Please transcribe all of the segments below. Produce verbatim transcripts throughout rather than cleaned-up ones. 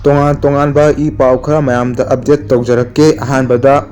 ꯇꯣꯉꯥꯟ ꯇꯣꯉꯥꯟꯕ ꯏ ꯄꯥꯎ ꯈꯔ ꯃꯌꯥꯝꯗ ꯑꯞꯗꯦꯠ ꯇꯧꯖꯔꯛꯀꯦ꯫ ꯑꯍꯥꯟꯕꯗ,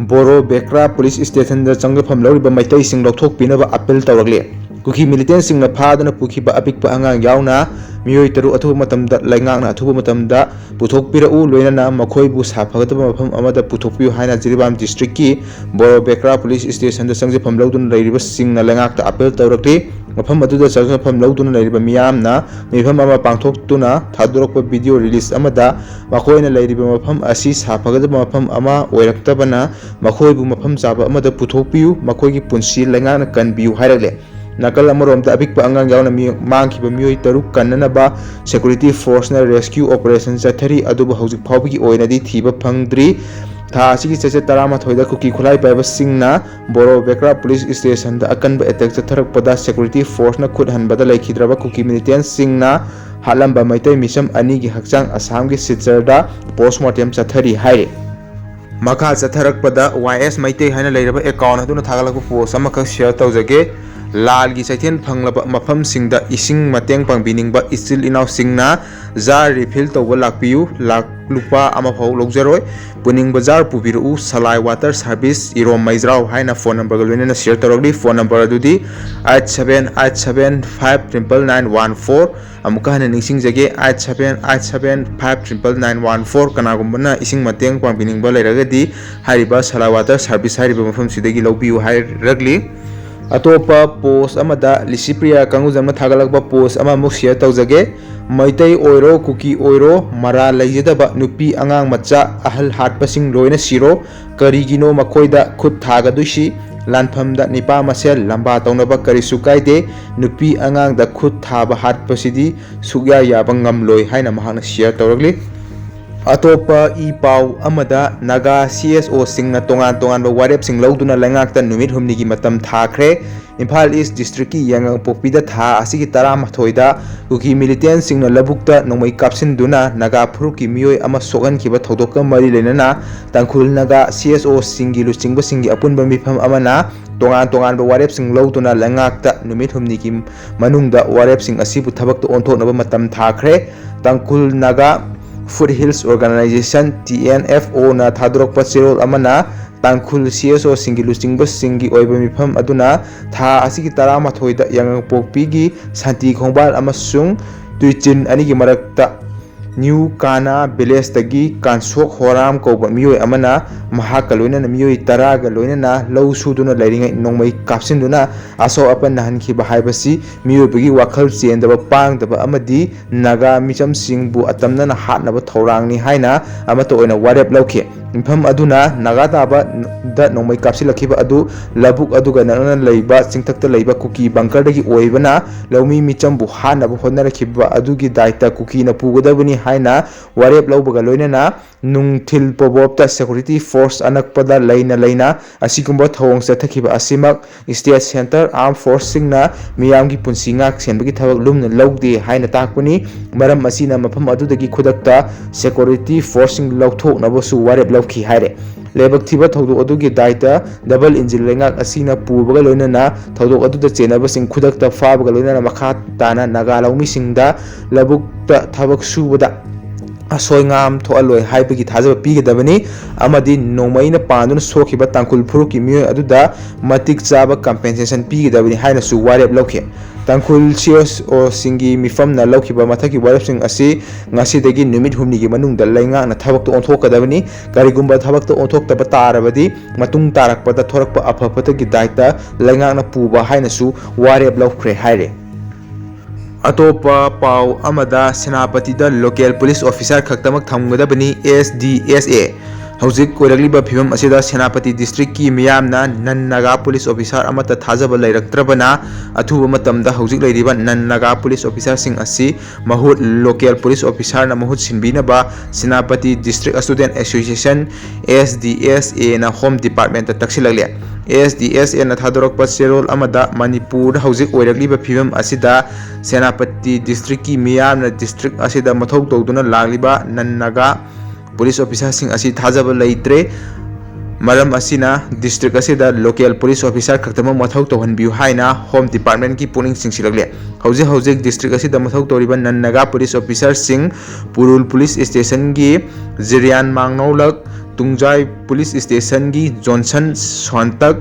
ꯕꯣꯔꯣ ꯕꯦꯀ꯭ꯔꯥ ꯄꯨꯂꯤꯁ ꯁ꯭ꯇꯦꯁꯟꯗ ꯆꯪꯖꯐꯝ ꯂꯧꯔꯤꯕ ꯃꯩꯇꯩꯁꯤꯡ ꯂꯧꯊꯣꯛꯄꯤꯅꯕ ꯑꯄꯤꯜ ꯇꯧꯔꯛꯂꯤ꯫ ꯀꯨꯀꯤ ꯃꯤꯂꯤꯇꯦꯟꯁꯤꯡꯅ ꯐꯥꯗꯨꯅ ꯄꯨꯈꯤꯕ ꯑꯄꯤꯛꯄ ꯑꯉꯥꯡ ꯌꯥꯎꯅ ꯃꯤꯑꯣꯏ ꯇꯔꯨꯛ ꯑꯊꯨꯕ ꯃꯇꯝꯗ ꯂꯩꯉꯥꯛꯅ ꯑꯊꯨꯕ ꯃꯇꯝꯗ ꯄꯨꯊꯣꯛꯄꯤꯔꯛꯎ, ꯂꯣꯏꯅꯅ ꯃꯈꯣꯏꯕꯨ ꯁꯥꯐꯒꯗꯕ ꯃꯐꯝ ꯑꯃꯗ ꯄꯨꯊꯣꯛꯄꯤꯌꯨ ꯍꯥꯏꯅ ꯖꯤꯔꯤꯕꯥꯝ ꯗꯤꯁꯇ꯭ꯔꯤꯛꯀꯤ ꯕꯣꯔꯣ ꯕꯦꯀ꯭ꯔꯥ ꯄꯨꯂꯤꯁ ꯁ꯭ꯇꯦꯁꯟꯗ ꯆꯪꯖꯐꯝ ꯂꯧꯗꯨꯅ ꯂꯩꯔꯤꯕꯁꯤꯡꯅ ꯂꯩꯉꯥꯛꯇ ꯑꯄꯤꯜ ꯇꯧꯔꯛꯂꯤ꯫ ꯃꯐꯝ ꯑꯗꯨꯗ ꯆꯪꯖꯐꯝ ꯂꯧꯗꯨꯅ ꯂꯩꯔꯤꯕ ꯃꯤꯌꯥꯝꯅ ꯃꯤꯐꯝ ꯑꯃ ꯄꯥꯡꯊꯣꯛꯇꯨꯅ ꯊꯥꯗꯣꯔꯛꯄ ꯚꯤꯗꯤꯑꯣ ꯔꯤꯂꯤꯖ ꯑꯃꯗ ꯃꯈꯣꯏꯅ ꯂꯩꯔꯤꯕ ꯃꯐꯝ ꯑꯁꯤ ꯁꯥꯐꯒꯗꯕ ꯃꯐꯝ ꯑꯃ ꯑꯣꯏꯔꯛꯇꯕꯅ ꯃꯈꯣꯏꯕꯨ ꯃꯐꯝ ꯆꯥꯕ ꯑꯃꯗ ꯄꯨꯊꯣꯛꯄꯤꯌꯨ, ꯃꯈꯣꯏꯒꯤ ꯄꯨꯟꯁꯤ ꯂꯩꯉꯥꯛꯅ ꯀꯟꯕꯤꯌꯨ ꯍꯥꯏꯔꯛꯂꯦ꯫ ꯅꯥꯀꯜ ꯑꯃꯔꯣꯝꯗ, ꯑꯄꯤꯛꯄ ꯑꯉꯥꯡ ꯌꯥꯎꯅ ꯃꯤ-, ꯃꯥꯡꯈꯤꯕ ꯃꯤꯑꯣꯏ ꯇꯔꯨꯛ ꯀꯟꯅꯅꯕ ꯁꯦꯀ꯭ꯌꯨꯔꯤꯇꯤ ꯐꯣꯔꯁꯅ ꯔꯦꯁꯀ꯭ꯌꯨ ꯑꯣꯄꯔꯦꯁꯟ ꯆꯠꯊꯔꯤ, ꯑꯗꯨꯕꯨ ꯍꯧꯖꯤꯛ ꯐꯥꯎꯕꯒꯤ ꯑꯣꯏꯅꯗꯤ ꯊꯤꯕ ꯐꯪꯗ꯭ꯔꯤ꯫ ꯊꯥ ꯑꯁꯤꯒꯤ ꯆꯩꯆꯠ ꯇꯔꯥꯃꯥꯊꯣꯏꯗ ꯀꯨꯀꯤ ꯈꯨꯠꯂꯥꯏ ꯄꯥꯏꯕꯁꯤꯡꯅ ꯕꯣꯔꯣ ꯕꯦꯀ꯭ꯔꯥ ꯄꯨꯂꯤꯁ ꯁ꯭ꯇꯦꯁꯟꯗ ꯑꯀꯟꯕ ꯑꯦꯇꯦꯛ ꯆꯠꯊꯔꯛꯄꯗ ꯁꯦꯀ꯭ꯌꯨꯔꯤꯇꯤ ꯐꯣꯔꯁꯅ ꯈꯨꯠ ꯍꯟꯕꯗ ꯂꯩꯈꯤꯗ꯭ꯔꯕ ꯀꯨꯀꯤ ꯃꯤꯂꯤꯇꯦꯟꯁꯤꯡꯅ ꯍꯥꯠꯂꯝꯕ ꯃꯩꯇꯩ ꯃꯤꯆꯝ ꯑꯅꯤꯒꯤ ꯍꯛꯆꯥꯡ ꯑꯁꯥꯝꯒꯤ ꯁꯤꯜꯆꯔꯗ ꯄꯣꯁꯃꯣꯔꯇꯦꯝ ꯆꯠꯊꯔꯤ ꯍꯥꯏꯔꯤ꯫ ꯃꯈꯥ ꯆꯠꯊꯔꯛꯄꯗ, ꯋꯥꯏ ꯑꯦꯁ ꯃꯩꯇꯩ ꯍꯥꯏꯅ ꯂꯩꯔꯕ ꯑꯦꯀꯥꯎꯟ ꯑꯗꯨꯅ ꯊꯥꯒꯠꯂꯛꯄ ꯄꯣꯁ ꯑꯃꯈꯛ ꯁꯤꯌꯔ ꯇꯧꯖꯒꯦ꯫ ꯂꯥꯜꯒꯤ ꯆꯩꯊꯦꯡ ꯐꯪꯂꯕ ꯃꯐꯝꯁꯤꯡꯗ ꯏꯁꯤꯡ ꯃꯇꯦꯡ ꯄꯥꯡꯕꯤꯅꯤꯡꯕ ꯏꯆꯤꯜ ꯏꯅꯥꯎꯁꯤꯡꯅ ꯖꯥꯔ ꯔꯤꯐꯤꯜ ꯇꯧꯕ ꯂꯥꯛꯄꯤꯌꯨ, ꯂꯥꯛ ꯂꯨꯄꯥ ꯑꯃꯐꯥꯎ ꯂꯧꯖꯔꯣꯏ꯫ ꯄꯨꯅꯤꯡꯕ ꯖꯥꯔ ꯄꯨꯕꯤꯔꯛꯎ꯫ ꯁꯂꯥꯏ ꯋꯥꯇꯔ ꯁꯥꯔꯚꯤꯁ, ꯏꯔꯣꯝ ꯃꯩꯖ꯭ꯔꯥꯎ ꯍꯥꯏꯅ ꯐꯣꯟ ꯅꯝꯕꯔꯒ ꯂꯣꯏꯅꯅ ꯁꯤꯌꯔ ꯇꯧꯔꯛꯂꯤ꯫ ꯐꯣꯟ ꯅꯝꯕꯔ ꯑꯗꯨꯗꯤ eight seven eight seven five triple nine one four꯫ ꯑꯃꯨꯛꯀ ꯍꯟꯅ ꯅꯤꯡꯁꯤꯡꯖꯒꯦ, eight seven eight seven five triple nine one four꯫ ꯀꯅꯥꯒꯨꯝꯕꯅ ꯏꯁꯤꯡ ꯃꯇꯦꯡ ꯄꯥꯡꯕꯤꯅꯤꯡꯕ ꯂꯩꯔꯒꯗꯤ ꯍꯥꯏꯔꯤꯕ ꯁꯂꯥꯏ ꯋꯥꯇꯔ ꯁꯥꯔꯚꯤꯁ ꯍꯥꯏꯔꯤꯕ ꯃꯐꯝꯁꯤꯗꯒꯤ ꯂꯧꯕꯤꯌꯨ ꯍꯥꯏꯔꯛꯂꯤ꯫ ꯑꯇꯣꯞꯄ ꯄꯣꯁ ꯑꯃꯗ, ꯂꯤꯁꯤꯄ꯭ꯔꯤꯌꯥ ꯀꯪꯒꯨꯖꯝꯅ ꯊꯥꯒꯠꯂꯛꯄ ꯄꯣꯁ ꯑꯃꯃꯨꯛ ꯁꯤꯌꯔ ꯇꯧꯖꯒꯦ꯫ ꯃꯩꯇꯩ ꯑꯣꯏꯔꯣ, ꯀꯨꯀꯤ ꯑꯣꯏꯔꯣ, ꯃꯔꯥꯜ ꯂꯩꯖꯗꯕ ꯅꯨꯄꯤ, ꯑꯉꯥꯡ ꯃꯆꯥ, ꯑꯍꯜ ꯍꯥꯠꯄꯁꯤꯡ ꯂꯣꯏꯅ ꯁꯤꯔꯣ꯫ ꯀꯔꯤꯒꯤꯅꯣ ꯃꯈꯣꯏꯗ ꯈꯨꯠ ꯊꯥꯒꯗꯣꯏꯁꯤ? ꯂꯥꯟꯐꯝꯗ ꯅꯤꯄꯥ ꯃꯁꯦꯜ ꯂꯝꯕꯥ ꯇꯧꯅꯕ ꯀꯔꯤꯁꯨ ꯀꯥꯏꯗꯦ꯫ ꯅꯨꯄꯤ ꯑꯉꯥꯡꯗ ꯈꯨꯠ ꯊꯥꯕ ꯍꯥꯠꯄꯁꯤꯗꯤ ꯁꯨꯛꯌꯥ ꯌꯥꯕ ꯉꯝꯂꯣꯏ ꯍꯥꯏꯅ ꯃꯍꯥꯛꯅ ꯁꯤꯌꯔ ꯇꯧꯔꯛꯂꯤ꯫ ꯑꯇꯣꯞꯄ ꯏ ꯄꯥꯎ ꯑꯃꯗ, ꯅꯥꯒꯥ ꯁꯤ ꯑꯦꯁ ꯑꯣꯁꯤꯡꯅ ꯇꯣꯉꯥꯟ ꯇꯣꯉꯥꯟꯕ ꯋꯥꯔꯦꯞꯁꯤꯡ ꯂꯧꯗꯨꯅ ꯂꯩꯉꯥꯛꯇ ꯅꯨꯃꯤꯠ ꯍꯨꯝꯅꯤꯒꯤ ꯃꯇꯝ ꯊꯥꯈ꯭ꯔꯦ꯫ ꯏꯝꯐꯥꯜ ꯏꯁ ꯗꯤꯁꯇ꯭ꯔꯤꯛꯀꯤ ꯌꯥꯏꯉꯪꯄꯣꯛꯄꯤꯗ ꯊꯥ ꯑꯁꯤꯒꯤ ꯇꯔꯥꯃꯥꯊꯣꯏꯗ ꯀꯨꯀꯤ ꯃꯤꯂꯤꯇꯦꯟꯁꯤꯡꯅ ꯂꯧꯕꯨꯛꯇ ꯅꯣꯡꯃꯩ ꯀꯥꯞꯁꯤꯟꯗꯨꯅ ꯅꯥꯒꯥ ꯐꯨꯔꯨꯞꯀꯤ ꯃꯤꯑꯣꯏ ꯑꯃ ꯁꯣꯛꯍꯟꯈꯤꯕ ꯊꯧꯗꯣꯛꯀ ꯃꯔꯤ ꯂꯩꯅꯅ ꯇꯥꯡꯈꯨꯜ ꯅꯥꯒꯥ ꯁꯤ ꯑꯦꯁ ꯑꯣꯁꯤꯡꯒꯤ ꯂꯨꯆꯤꯡꯕꯁꯤꯡꯒꯤ ꯑꯄꯨꯟꯕ ꯃꯤꯐꯝ ꯑꯃꯅ ꯇꯣꯉꯥꯟ ꯇꯣꯉꯥꯟꯕ ꯋꯥꯔꯦꯞꯁꯤꯡ ꯂꯧꯗꯨꯅ ꯂꯩꯉꯥꯛꯇ ꯅꯨꯃꯤꯠ ꯍꯨꯝꯅꯤꯒꯤ ꯃꯅꯨꯡꯗ ꯋꯥꯔꯦꯞꯁꯤꯡ ꯑꯁꯤꯕꯨ ꯊꯕꯛꯇ ꯑꯣꯟꯊꯣꯛꯅꯕ ꯃꯇꯝ ꯊꯥꯈ꯭ꯔꯦ꯫ ꯇꯥꯡꯈꯨꯜ Naga Foot Hills Organization, T N F O ꯅ ꯊꯥꯗꯣꯔꯛꯄ ꯆꯦꯔꯣꯜ ꯑꯃꯅ ꯇꯥꯡꯈꯨꯜ C S O ꯁꯤꯡꯒꯤ ꯂꯨꯆꯤꯡꯕꯁꯤꯡꯒꯤ ꯑꯣꯏꯕ ꯃꯤꯐꯝ ꯑꯗꯨꯅ ꯊꯥ ꯑꯁꯤꯒꯤ ꯇꯔꯥꯃꯥꯊꯣꯏꯗ ꯌꯥꯏꯉꯪꯄꯣꯛꯄꯤꯒꯤ ꯁꯥꯟꯇꯤ ꯈꯣꯡꯕꯥꯜ ꯑꯃꯁꯨꯡ ꯇꯨꯏꯆꯤꯟ ꯑꯅꯤꯒꯤ ꯃꯔꯛꯇ ꯅ꯭ꯌꯨ ꯀꯥꯅꯥ ꯚꯤꯂꯦꯖꯇꯒꯤ ꯀꯥꯟꯁꯣꯛ ꯍꯣꯔꯥꯝ ꯀꯧꯕ ꯃꯤꯑꯣꯏ ꯑꯃꯅ ꯃꯍꯥꯛꯀ ꯂꯣꯏꯅꯅ ꯃꯤꯑꯣꯏ ꯇꯔꯥꯒ ꯂꯣꯏꯅꯅ ꯂꯧ ꯁꯨꯗꯨꯅ ꯂꯩꯔꯤꯉꯩ ꯅꯣꯡꯃꯩ ꯀꯥꯞꯁꯤꯟꯗꯨꯅ ꯑꯁꯣꯛ ꯑꯄꯟ ꯅꯪꯍꯟꯈꯤꯕ ꯍꯥꯏꯕꯁꯤ ꯃꯤꯑꯣꯏꯕꯒꯤ ꯋꯥꯈꯜ ꯆꯦꯟꯗꯕ, ꯄꯥꯡꯗꯕ ꯑꯃꯗꯤ ꯅꯥꯒꯥ ꯃꯤꯆꯝꯁꯤꯡꯕꯨ ꯑꯇꯝꯅꯅ ꯍꯥꯠꯅꯕ ꯊꯧꯔꯥꯡꯅꯤ ꯍꯥꯏꯅ ꯑꯃꯠꯇ ꯑꯣꯏꯅ ꯋꯥꯔꯦꯞ ꯂꯧꯈꯤ꯫ ꯃꯤꯐꯝ ꯑꯗꯨꯅ ꯅꯥꯒꯥ ꯇꯥꯕꯗ ꯅꯣꯡꯃꯩ ꯀꯥꯞꯁꯤꯜꯂꯛꯈꯤꯕ ꯑꯗꯨ ꯂꯧꯕꯨꯛ ꯑꯗꯨꯒ ꯅꯛꯅꯅ ꯂꯩꯕ ꯆꯤꯡꯊꯛꯇ ꯂꯩꯕ ꯀꯨꯀꯤ ꯕꯪꯀꯔꯗꯒꯤ ꯑꯣꯏꯕꯅ ꯂꯧꯃꯤ ꯃꯤꯆꯝꯕꯨ ꯍꯥꯠꯅꯕ ꯍꯣꯠꯅꯔꯛꯈꯤꯕ ꯑꯗꯨꯒꯤ ꯗꯥꯏꯇ ꯀꯨꯀꯤꯅ ꯄꯨꯒꯗꯕꯅꯤ ꯍꯥꯏꯅ ꯋꯥꯔꯦꯞ ꯂꯧꯕꯒ ꯂꯣꯏꯅꯅ ꯅꯨꯡꯊꯤꯜ ꯄꯣꯕꯣꯞꯇ security force ꯑꯅꯛꯄꯗ ꯂꯩꯅ ꯂꯩꯅ ꯑꯁꯤꯒꯨꯝꯕ ꯊꯧꯑꯣꯡ ꯆꯠꯊꯈꯤꯕ ꯑꯁꯤꯃꯛ state centre armed forceꯁꯤꯡꯅ ꯃꯤꯌꯥꯝꯒꯤ ꯄꯨꯟꯁꯤ ꯉꯥꯛ ꯁꯦꯟꯕꯒꯤ ꯊꯕꯛ ꯂꯨꯝꯅ ꯂꯧꯗꯦ ꯍꯥꯏꯅ ꯇꯥꯛꯄꯅꯤ꯫ ꯃꯔꯝ ꯑꯁꯤꯅ ꯃꯐꯝ ꯑꯗꯨꯗꯒꯤ ꯈꯨꯗꯛꯇ security forceꯁꯤꯡ ꯂꯧꯊꯣꯛꯅꯕꯁꯨ ꯋꯥꯔꯦꯞ ꯂꯧꯈꯤ ꯍꯥꯏꯔꯦ꯫ ꯂꯥꯏꯕꯛ ꯊꯤꯕ ꯊꯧꯗꯣꯛ ꯑꯗꯨꯒꯤ ꯗꯥꯏꯇ double engine ꯂꯩꯉꯥꯛ ꯑꯁꯤꯅ ꯄꯨꯕꯒ ꯂꯣꯏꯅꯅ ꯊꯧꯗꯣꯛ ꯑꯗꯨꯗ ꯆꯦꯟꯅꯕꯁꯤꯡ ꯈꯨꯗꯛꯇ ꯐꯥꯕꯒ ꯂꯣꯏꯅꯅ ꯃꯈꯥ ꯇꯥꯅ ꯅꯥꯒꯥ ꯂꯧꯃꯤꯁꯤꯡꯗ ꯂꯧꯕꯨꯛꯇ ꯊꯕꯛ ꯁꯨꯕꯗ ꯑꯁꯣꯏ ꯉꯥꯝ ꯊꯣꯛꯍꯜꯂꯣꯏ ꯍꯥꯏꯕꯒꯤ ꯊꯥꯖꯕ ꯄꯤꯒꯗꯕꯅꯤ ꯑꯃꯗꯤ ꯅꯣꯡꯃꯩꯅ ꯄꯥꯟꯗꯨꯅ ꯁꯣꯛꯈꯤꯕ ꯇꯥꯡꯈꯨꯜ ꯐꯨꯔꯨꯞꯀꯤ ꯃꯤꯑꯣꯏ ꯑꯗꯨꯗ ꯃꯇꯤꯛ ꯆꯥꯕ compensation ꯄꯤꯒꯗꯕꯅꯤ ꯍꯥꯏꯅꯁꯨ ꯋꯥꯔꯦꯞ ꯂꯧꯈꯤ꯫ ꯇꯥꯡꯈꯨꯜ C S Oꯁꯤꯡꯒꯤ ꯃꯤꯐꯝꯅ ꯂꯧꯈꯤꯕ ꯃꯊꯛꯀꯤ ꯋꯥꯔꯦꯞꯁꯤꯡ ꯑꯁꯤ ꯉꯁꯤꯗꯒꯤ ꯅꯨꯃꯤꯠ ꯍꯨꯝꯅꯤꯒꯤ ꯃꯅꯨꯡꯗ ꯂꯩꯉꯥꯛꯅ ꯊꯕꯛꯇ ꯑꯣꯟꯊꯣꯛꯀꯗꯕꯅꯤ꯫ ꯀꯔꯤꯒꯨꯝꯕ ꯊꯕꯛꯇ ꯑꯣꯟꯊꯣꯛꯇꯕ ꯇꯥꯔꯕꯗꯤ ꯃꯇꯨꯡ ꯇꯥꯔꯛꯄꯗ ꯊꯣꯔꯛꯄ ꯑꯐ ꯐꯠꯇꯒꯤ ꯗꯥꯏꯇ ꯂꯩꯉꯥꯛꯅ ꯄꯨꯕ ꯍꯥꯏꯅꯁꯨ ꯋꯥꯔꯦꯞ ꯂꯧꯈ꯭ꯔꯦ ꯍꯥꯏꯔꯦ꯫ ꯑꯇꯣꯞꯄ ꯄꯥꯎ ꯑꯃꯗ, ꯁꯦꯅꯥꯄꯇꯤꯗ local police officer ꯈꯛꯇꯃꯛ ꯊꯝꯒꯗꯕꯅꯤ, S D S A꯫ ꯍꯧꯖꯤꯛ ꯑꯣꯏꯔꯛꯂꯤꯕ ꯐꯤꯕꯝ ꯑꯁꯤꯗ ꯁꯦꯅꯥꯄꯇꯤ districtꯀꯤ ꯃꯤꯌꯥꯝꯅ non Naga police officer ꯑꯃꯠꯇ ꯊꯥꯖꯕ ꯂꯩꯔꯛꯇ꯭ꯔꯕꯅ, ꯑꯊꯨꯕ ꯃꯇꯝꯗ ꯍꯧꯖꯤꯛ ꯂꯩꯔꯤꯕ non Naga police officerꯁꯤꯡ ꯑꯁꯤ ꯃꯍꯨꯠ local police officerꯅ ꯃꯍꯨꯠ ꯁꯤꯟꯕꯤꯅꯕ Senapati District Student Association, S D S Aꯅ Home Departmentꯇ ꯇꯛꯁꯤꯜꯂꯛꯂꯦ꯫ S D S Aꯅ ꯊꯥꯗꯣꯔꯛꯄ ꯆꯦꯔꯣꯜ ꯑꯃꯗ, ꯃꯅꯤꯄꯨꯔꯗ ꯍꯧꯖꯤꯛ ꯑꯣꯏꯔꯛꯂꯤꯕ ꯐꯤꯕꯝ ꯑꯁꯤꯗ ꯁꯦꯅꯥꯄꯇꯤ districtꯀꯤ ꯃꯤꯌꯥꯝꯅ district ꯑꯁꯤꯗ ꯃꯊꯧ ꯇꯧꯗꯨꯅ ꯂꯥꯛꯂꯤꯕ non Naga police officerꯁꯤꯡ ꯑꯁꯤ ꯊꯥꯖꯕ ꯂꯩꯇ꯭ꯔꯦ꯫ ꯃꯔꯝ ꯑꯁꯤꯅ district ꯑꯁꯤꯗ local police officer ꯈꯛꯇꯃꯛ ꯃꯊꯧ ꯇꯧꯍꯟꯕꯤꯌꯨ ꯍꯥꯏꯅ Home Departmentꯀꯤ ꯄꯨꯛꯅꯤꯡ ꯆꯤꯡꯁꯤꯜꯂꯛꯂꯦ꯫ ꯍꯧꯖꯤꯛ ꯍꯧꯖꯤꯛ district ꯑꯁꯤꯗ ꯃꯊꯧ ꯇꯧꯔꯤꯕ non Naga police officerꯁꯤꯡ ꯄꯨꯔꯨꯜ police stationꯒꯤ ꯖꯤꯔꯤꯌꯥꯟ ꯃꯥꯡꯅꯧꯂꯛ, ꯇꯨꯡꯖꯥꯏ police stationꯒꯤ ꯖꯣꯟꯁꯟ ꯁꯣꯟꯇꯛ,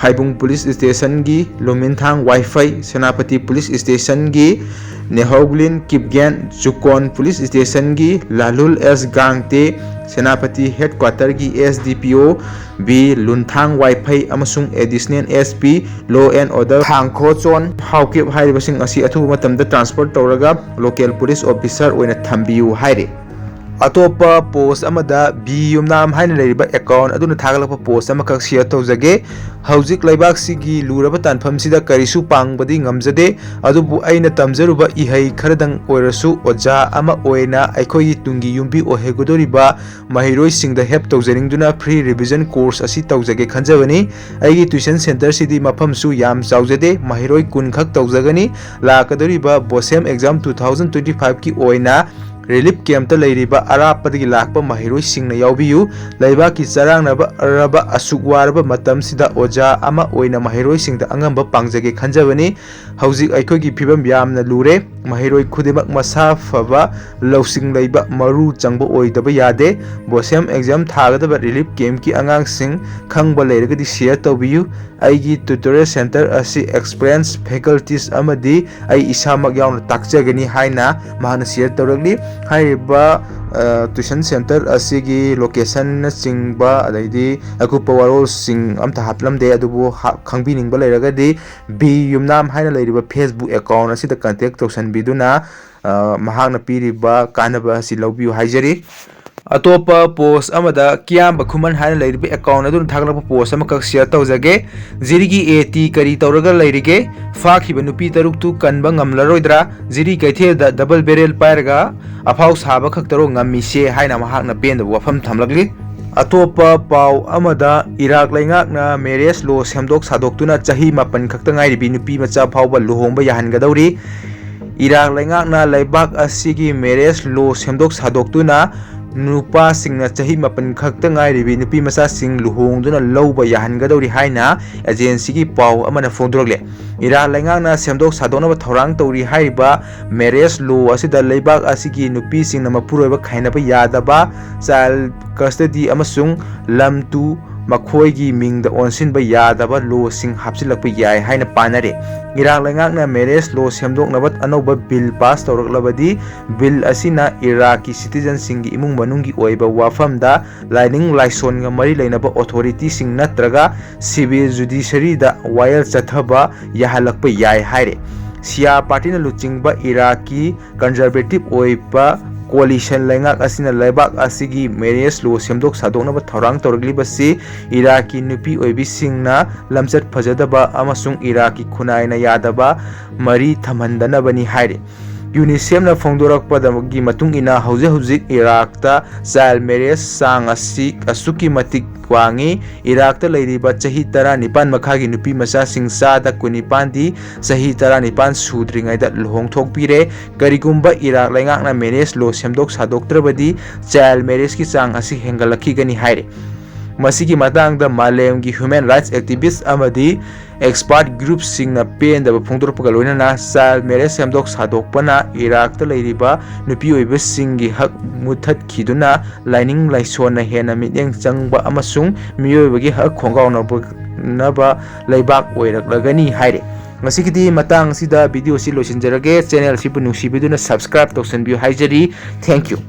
ꯐꯥꯏꯕꯨꯡ police stationꯒꯤ ꯂꯨꯃꯤꯟꯊꯥꯡ ꯋꯥꯏꯐꯩ, ꯁꯦꯅꯥꯄꯇꯤ police stationꯒꯤ ꯅꯦꯍꯧꯒ꯭ꯂꯤꯟ ꯀꯤꯞꯒꯦꯟ, ꯆꯨꯀꯣꯟ police stationꯒꯤ ꯂꯥꯂꯨꯜ ꯑꯦꯁ ꯒꯥꯡꯇꯦ, ꯁꯦꯅꯥꯄꯇꯤ headquarterꯒꯤ SDPO ꯕꯤ ꯂꯨꯟꯊꯥꯡ ꯋꯥꯏꯐꯩ ꯑꯃꯁꯨꯡ additional SP law and order ꯊꯥꯡꯈꯣꯆꯣꯟ Haokip ꯍꯥꯏꯔꯤꯕꯁꯤꯡ ꯑꯁꯤ ꯑꯊꯨꯕ ꯃꯇꯝꯗ transfer ꯇꯧꯔꯒ local police officer ꯑꯣꯏꯅ ꯊꯝꯕꯤꯌꯨ ꯍꯥꯏꯔꯤ꯫ ꯑꯇꯣꯞꯄ post ꯑꯃꯗ ꯕꯤ ꯌꯨꯝꯅꯥꯝ ꯍꯥꯏꯅ ꯂꯩꯔꯤꯕ account ꯑꯗꯨꯅ ꯊꯥꯒꯠꯂꯛꯄ post ꯑꯃꯈꯛ share ꯇꯧꯖꯒꯦ꯫ ꯍꯧꯖꯤꯛ ꯂꯩꯕꯥꯛꯁꯤꯒꯤ ꯂꯨꯔꯕ ꯇꯥꯟꯐꯝꯁꯤꯗ ꯀꯔꯤꯁꯨ ꯄꯥꯡꯕꯗꯤ ꯉꯝꯖꯗꯦ, ꯑꯗꯨꯕꯨ ꯑꯩꯅ ꯇꯝꯖꯔꯨꯕ ꯏꯍꯩ ꯈꯔꯗꯪ ꯑꯣꯏꯔꯁꯨ ꯑꯣꯖꯥ ꯑꯃ ꯑꯣꯏꯅ ꯑꯩꯈꯣꯏꯒꯤ ꯇꯨꯡꯒꯤ ꯌꯨꯝꯕꯤ ꯑꯣꯏꯍꯧꯒꯗꯧꯔꯤꯕ ꯃꯍꯩꯔꯣꯏꯁꯤꯡꯗ help ꯇꯧꯖꯅꯤꯡꯗꯨꯅ free revision course ꯑꯁꯤ ꯇꯧꯖꯒꯦ ꯈꯟꯖꯕꯅꯤ꯫ ꯑꯩꯒꯤ tuition centreꯁꯤꯗꯤ ꯃꯐꯝꯁꯨ ꯌꯥꯝ ꯆꯥꯎꯖꯗꯦ, ꯃꯍꯩꯔꯣꯏ ꯀꯨꯟ ꯈꯛ ꯇꯧꯖꯒꯅꯤ꯫ ꯂꯥꯛꯀꯗꯧꯔꯤꯕ BOSEM exam two thousand twenty fiveꯀꯤ ꯑꯣꯏꯅ relief campꯇ ꯂꯩꯔꯤꯕ ꯑꯔꯥꯞꯄꯗꯒꯤ ꯂꯥꯛꯄ ꯃꯍꯩꯔꯣꯏꯁꯤꯡꯅ ꯌꯥꯎꯕꯤꯌꯨ꯫ ꯂꯩꯕꯥꯛꯀꯤ ꯆꯔꯥꯡꯅꯕ ꯔꯕ ꯑꯁꯨꯛ ꯋꯥꯔꯕ ꯃꯇꯝꯁꯤꯗ ꯑꯣꯖꯥ ꯑꯃ ꯑꯣꯏꯅ ꯃꯍꯩꯔꯣꯏꯁꯤꯡꯗ ꯑꯉꯝꯕ ꯄꯥꯡꯖꯒꯦ ꯈꯟꯖꯕꯅꯤ꯫ ꯍꯧꯖꯤꯛ ꯑꯩꯈꯣꯏꯒꯤ ꯐꯤꯕꯝ ꯌꯥꯝꯅ ꯂꯨꯔꯦ꯫ ꯃꯍꯩꯔꯣꯏ ꯈꯨꯗꯤꯡꯃꯛ ꯃꯁꯥ ꯐꯕ, ꯂꯧꯁꯤꯡ ꯂꯩꯕ, ꯃꯔꯨ ꯆꯪꯕ ꯑꯣꯏꯗꯕ ꯌꯥꯗꯦ꯫ BOSEM exam ꯊꯥꯒꯗꯕ relief campꯀꯤ ꯑꯉꯥꯡꯁꯤꯡ ꯈꯪꯕ ꯂꯩꯔꯒꯗꯤ share ꯇꯧꯕꯤꯌꯨ꯫ ꯑꯩꯒꯤ tutorial centre ꯑꯁꯤ experienced faculties ꯑꯃꯗꯤ ꯑꯩ ꯏꯁꯥꯃꯛ ꯌꯥꯎꯅ ꯇꯥꯛꯆꯒꯅꯤ ꯍꯥꯏꯅ ꯃꯍꯥꯛꯅ share ꯇꯧꯔꯛꯂꯤ꯫ ꯍꯥꯏꯔꯤꯕ, ꯑ, tuition centre ꯑꯁꯤꯒꯤ locationꯅꯆꯤꯡꯕ ꯑꯗꯩꯗꯤ ꯑꯀꯨꯞꯄ ꯋꯥꯔꯣꯜꯁꯤꯡ ꯑꯝꯇ ꯍꯥꯞꯂꯝꯗꯦ, ꯑꯗꯨꯕꯨ ꯍꯥ-, ꯈꯪꯕꯤꯅꯤꯡꯕ ꯂꯩꯔꯒꯗꯤ ꯕꯤ ꯌꯨꯝꯅꯥꯝ ꯍꯥꯏꯅ ꯂꯩꯔꯤꯕ Facebook account ꯑꯁꯤꯗ contact ꯇꯧꯁꯟꯕꯤꯗꯨꯅ, ꯑ, ꯃꯍꯥꯛꯅ ꯄꯤꯔꯤꯕ ꯀꯥꯟꯅꯕ ꯑꯁꯤ ꯂꯧꯕꯤꯌꯨ ꯍꯥꯏꯖꯔꯤ꯫ ꯑꯇꯣꯞꯄ post ꯑꯃꯗ ꯀꯤꯌꯥꯝꯕ ꯈꯨꯃꯟ ꯍꯥꯏꯅ ꯂꯩꯔꯤꯕ account ꯑꯗꯨꯅ ꯊꯥꯒꯠꯂꯛꯄ post ꯑꯃꯈꯛ share ꯇꯧꯖꯒꯦ꯫ ꯖꯤꯔꯤꯒꯤ AT ꯀꯔꯤ ꯇꯧꯔꯒ ꯂꯩꯔꯤꯒꯦ? ꯐꯥꯈꯤꯕ ꯅꯨꯄꯤ ꯇꯔꯨꯛꯇꯨ ꯀꯟꯕ ꯉꯝꯂꯔꯣꯏꯗ꯭ꯔꯥ? ꯖꯤꯔꯤ ꯀꯩꯊꯦꯜꯗ double barrel ꯄꯥꯏꯔꯒ ꯑꯐꯥꯎ ꯁꯥꯕ ꯈꯛꯇꯔꯣ ꯉꯝꯃꯤꯁꯦ ꯍꯥꯏꯅ ꯃꯍꯥꯛꯅ ꯄꯦꯟꯗꯕ ꯋꯥꯐꯝ ꯊꯝꯂꯛꯂꯤ꯫ ꯑꯇꯣꯞꯄ ꯄꯥꯎ ꯑꯃꯗ ꯏꯔꯥꯛ ꯂꯩꯉꯥꯛꯅ marriage law ꯁꯦꯝꯗꯣꯛ ꯁꯥꯗꯣꯛꯇꯨꯅ ꯆꯍꯤ ꯃꯥꯄꯟ ꯈꯛꯇ ꯉꯥꯏꯔꯤꯕꯤ ꯅꯨꯄꯤ ꯃꯆꯥ ꯐꯥꯎꯕ ꯂꯨꯍꯣꯡꯕ ꯌꯥꯍꯟꯒꯗꯧꯔꯤ꯫ ꯏꯔꯥꯛ ꯂꯩꯉꯥꯛꯅ ꯂꯩꯕꯥꯛ ꯑꯁꯤꯒꯤ marriage law ꯁꯦꯝꯗꯣꯛ ꯁꯥꯗꯣꯛꯇꯨꯅ ꯅꯨꯄꯥꯁꯤꯡꯅ ꯆꯍꯤ ꯃꯥꯄꯟ ꯈꯛꯇ ꯉꯥꯏꯔꯤꯕꯤ ꯅꯨꯄꯤ ꯃꯆꯥꯁꯤꯡ ꯂꯨꯍꯣꯡꯗꯨꯅ ꯂꯧꯕ ꯌꯥꯍꯟꯒꯗꯧꯔꯤ ꯍꯥꯏꯅ ꯑꯦꯖꯦꯟꯁꯤꯒꯤ ꯄꯥꯎ ꯑꯃꯅ ꯐꯣꯡꯗꯣꯔꯛꯂꯦ꯫ ꯏꯔꯥꯛ ꯂꯩꯉꯥꯛꯅ ꯁꯦꯝꯗꯣꯛ ꯁꯥꯗꯣꯛꯅꯕ ꯊꯧꯔꯥꯡ ꯇꯧꯔꯤ ꯍꯥꯏꯔꯤꯕ ꯃꯦꯔꯦꯖ ꯂꯣ ꯑꯁꯤꯗ ꯂꯩꯕꯥꯛ ꯑꯁꯤꯒꯤ ꯅꯨꯄꯤꯁꯤꯡꯅ ꯃꯄꯨꯔꯣꯏꯕ ꯈꯥꯏꯅꯕ ꯌꯥꯗꯕ, ꯆꯥꯏꯜ ꯀꯁꯇꯗꯤ ꯑꯃꯁꯨꯡ ꯂꯝ ꯇꯨ ꯃꯈꯣꯏꯒꯤ ꯃꯤꯡꯗ ꯑꯣꯟꯁꯤꯟꯕ ꯌꯥꯗꯕ ꯂꯣꯁꯤꯡ ꯍꯥꯞꯆꯤꯜꯂꯛꯄ ꯌꯥꯏ ꯍꯥꯏꯅ ꯄꯥꯅꯔꯦ꯫ ꯏꯔꯥꯛ ꯂꯩꯉꯥꯛꯅ ꯃꯦꯔꯦꯖ ꯂꯣ ꯁꯦꯝꯗꯣꯛꯅꯕ ꯑꯅꯧꯕ ꯕꯤꯜ ꯄꯥꯁ ꯇꯧꯔꯛꯂꯕꯗꯤ, ꯕꯤꯜ ꯑꯁꯤꯅ ꯏꯔꯥꯛꯀꯤ ꯁꯤꯇꯤꯖꯟꯁꯤꯡꯒꯤ ꯏꯃꯨꯡ ꯃꯅꯨꯡꯒꯤ ꯑꯣꯏꯕ ꯋꯥꯐꯝꯗ ꯂꯥꯏꯅꯤꯡ ꯂꯥꯏꯁꯣꯟꯒ ꯃꯔꯤ ꯂꯩꯅꯕ ꯑꯣꯊꯣꯔꯤꯇꯤꯁꯤꯡ ꯅꯠꯇ꯭ꯔꯒ ꯁꯤꯚꯤꯜ ꯖꯨꯗꯤꯁꯔꯤꯗ ꯋꯥꯌꯦꯜ ꯆꯠꯊꯕ ꯌꯥꯍꯜꯂꯛꯄ ꯌꯥꯏ ꯍꯥꯏꯔꯦ꯫ ꯁꯤꯌꯥ ꯄꯥꯔꯇꯤꯅ ꯂꯨꯆꯤꯡꯕ ꯏꯔꯥꯛꯀꯤ ꯀꯟꯖꯔꯕꯦꯇꯤꯚ ꯑꯣꯏꯕ ꯀꯣꯂꯤꯁꯟ ꯂꯩꯉꯥꯛ ꯑꯁꯤꯅ ꯂꯩꯕꯥꯛ ꯑꯁꯤꯒꯤ ꯃꯦꯔꯦꯖ ꯂꯣ ꯁꯦꯝꯗꯣꯛ ꯁꯥꯗꯣꯛꯅꯕ ꯊꯧꯔꯥꯡ ꯇꯧꯔꯛꯂꯤꯕꯁꯤ ꯏꯔꯥꯛꯀꯤ ꯅꯨꯄꯤ ꯑꯣꯏꯕꯤꯁꯤꯡꯅ ꯂꯝꯆꯠ ꯐꯖꯗꯕ ꯑꯃꯁꯨꯡ ꯏꯔꯥꯛꯀꯤ ꯈꯨꯟꯅꯥꯏꯅ ꯌꯥꯗꯕ ꯃꯔꯤ ꯊꯝꯍꯟꯗꯅꯕꯅꯤ ꯍꯥꯏꯔꯤ꯫ ꯌꯨꯅꯤꯁꯦꯐꯅ ꯐꯣꯡꯗꯣꯔꯛꯄꯗꯒꯤ ꯃꯇꯨꯡ ꯏꯟꯅ, ꯍꯧꯖꯤꯛ ꯍꯧꯖꯤꯛ ꯏꯔꯥꯛꯇ ꯆꯥꯏꯜ ꯃꯦꯔꯦꯖ ꯆꯥꯡ ꯑꯁꯤ ꯑꯁꯨꯛꯀꯤ ꯃꯇꯤꯛ ꯋꯥꯡꯉꯤ꯫ ꯏꯔꯥꯛꯇ ꯂꯩꯔꯤꯕ ꯆꯍꯤ ꯇꯔꯥꯅꯤꯄꯥꯟ ꯃꯈꯥꯒꯤ ꯅꯨꯄꯤ ꯃꯆꯥꯁꯤꯡ ꯆꯥꯗ ꯀꯨꯟꯅꯤꯄꯥꯟꯗꯤ ꯆꯍꯤ ꯇꯔꯥꯅꯤꯄꯥꯟ ꯁꯨꯗ꯭ꯔꯤꯉꯩꯗ ꯂꯨꯍꯣꯡꯊꯣꯛꯄꯤꯔꯦ꯫ ꯀꯔꯤꯒꯨꯝꯕ ꯏꯔꯥꯛ ꯂꯩꯉꯥꯛꯅ ꯃꯦꯔꯦꯖ ꯂꯣ ꯁꯦꯝꯗꯣꯛ ꯁꯥꯗꯣꯛꯇ꯭ꯔꯕꯗꯤ, ꯆꯥꯏꯜ ꯃꯦꯔꯦꯖꯀꯤ ꯆꯥꯡ ꯑꯁꯤ ꯍꯦꯟꯒꯠꯂꯛꯈꯤꯒꯅꯤ ꯍꯥꯏꯔꯦ꯫ ꯃꯁꯤꯒꯤ ꯃꯇꯥꯡꯗ ꯃꯥꯂꯦꯝꯒꯤ ꯍ꯭ꯌꯨꯃꯦꯟ ꯔꯥꯏꯠꯁ ꯑꯦꯛꯇꯤꯚꯤꯁ ꯑꯃꯗꯤ ꯑꯦꯛꯁꯄꯥꯔꯠ ꯒ꯭ꯔꯨꯞꯁꯤꯡꯅ ꯄꯦꯟꯗꯕ ꯐꯣꯡꯗꯣꯔꯛꯄꯒ ꯂꯣꯏꯅꯅ, ꯆꯥꯏꯜ ꯃꯦꯔꯦꯖ ꯁꯦꯝꯗꯣꯛ ꯁꯥꯗꯣꯛꯄꯅ ꯏꯔꯥꯛꯇ ꯂꯩꯔꯤꯕ ꯅꯨꯄꯤ ꯑꯣꯏꯕꯁꯤꯡꯒꯤ ꯍꯛ ꯃꯨꯊꯠꯈꯤꯗꯨꯅ, ꯂꯥꯏꯅꯤꯡ ꯂꯥꯏꯁꯣꯟꯅ ꯍꯦꯟꯅ ꯃꯤꯠꯌꯦꯡ ꯆꯪꯕ ꯑꯃꯁꯨꯡ ꯃꯤꯑꯣꯏꯕꯒꯤ ꯍꯛ ꯈꯣꯡꯒꯥꯎꯅꯕ ꯂꯩꯕꯥꯛ ꯑꯣꯏꯔꯛꯂꯒꯅꯤ ꯍꯥꯏꯔꯦ꯫ ꯉꯁꯤꯒꯤꯗꯤ ꯃꯇꯥꯡ ꯑꯁꯤꯗ ꯚꯤꯗꯤꯑꯣ ꯑꯁꯤ ꯂꯣꯏꯁꯤꯟꯖꯔꯒꯦ꯫ ꯆꯦꯅꯦꯜ ꯑꯁꯤꯕꯨ ꯅꯨꯡꯁꯤꯕꯤꯗꯨꯅ ꯁꯕꯁꯀ꯭ꯔꯥꯏꯕ ꯇꯧꯁꯤꯟꯕꯤꯌꯨ ꯍꯥꯏꯖꯔꯤ꯫ Thank you꯫